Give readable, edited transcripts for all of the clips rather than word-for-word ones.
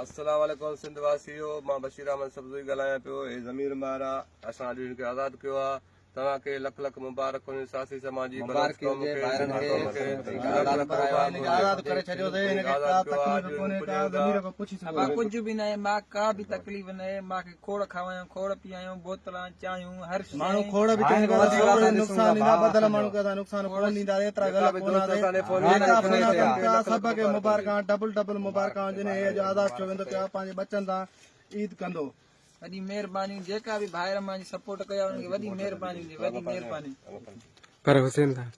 السلام عليڪم سنڌ واسيو مان بشير احمد سبزوئي ڳالهايان پيو هي ضمير ماهر آ اسان اڄ هن کي آزاد ڪيو آ توهان کي لک لک مبارڪ هجن سياسي سماجي بلوچ قوم کي سنڌ قوم کي لک لک مبارڪ آزاد ڪري ڇڏيو اٿئي هن کي ڪا تڪليف ڪونهي ڪا ضمير کان پڇي سگهو ڪجهه به ناهي مان ڪا به تڪليف ناهي مان کي کوڙ کاوايون کوڙ پيايون بوتلان چانهيون هر شيء ماڻهو کوڙ به چون پيا نقصان ڏيندا ٻڌل ماڻهو کي اسان نقصان ڪونه ڏيندا ايترا غلط ڪونه آهي جيڪا فون اٿن پيا سڀ کي مبارڪان ڊبل ڊبل مبارڪان هجن هي اڄ آزاد ٿيو ويندو پيا پنهنجي ٻچن سان عيد ڪندو. وڏي مهرباني جيڪا به ڀائر مانجي سپورٽ ڪيا انهن کي وڏي مهرباني هجي وڏي مهرباني. پر حسين صاحب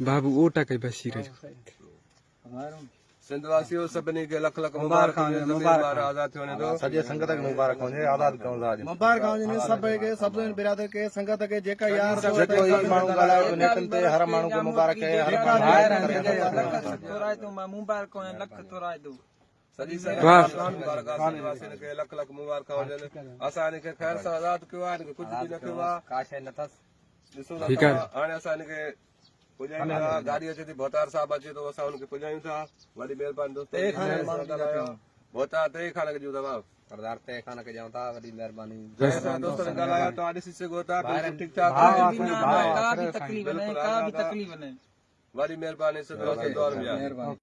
بابو اوٽا ڪئي بشير جو. سنڌ واسيو سڀني کي لک لک مبارڪ هجي ضمير ٻار آزاد ٿيو وڃي ٿو. سڄي سنگت کي مبارڪ هجي آزاد ڪيون ٿا اڄ. مبارڪ هجن سڀ کي سڀني برادر کي سنگت کي جيڪا يار دوست جيڪو هي ماڻهو ڳالهايو ٿو نيٽن تي هر ماڻهو کي مبارڪ هي هر لک ٿورائتو مان مبارڪ هجان لک ٿورائتو. سڄي سنگت کي مبارڪ آ سنڌ واسين کي لک لک مبارڪ هجن اسان هن کي خير سان آزاد ڪيو آ هن کي ڪجهه به نه ٿيو آ ڪا شيء نه ٿس. ڏسو ٿا هاڻي اسان هن کي پڄايون ٿا گاڏي اچي ٿي ڀوتار صاحب اچي ٿو اسان ان کي پڄايون ٿا وڏي مهرباني دوستو ڀوتار تي خانه کي ڏيون ٿا ڀاء سردار تي خانه کي ڏيون ٿا وڏي مهرباني جنهن سان دوستن ڳالهايو توهان ڏسي سگهو ٿا بلڪل ٺيڪ ٺاڪ ڪا به تڪليف نه ڪا به تڪليف نه وڏي مهرباني سنڌ واسين دعا ۾ ياد.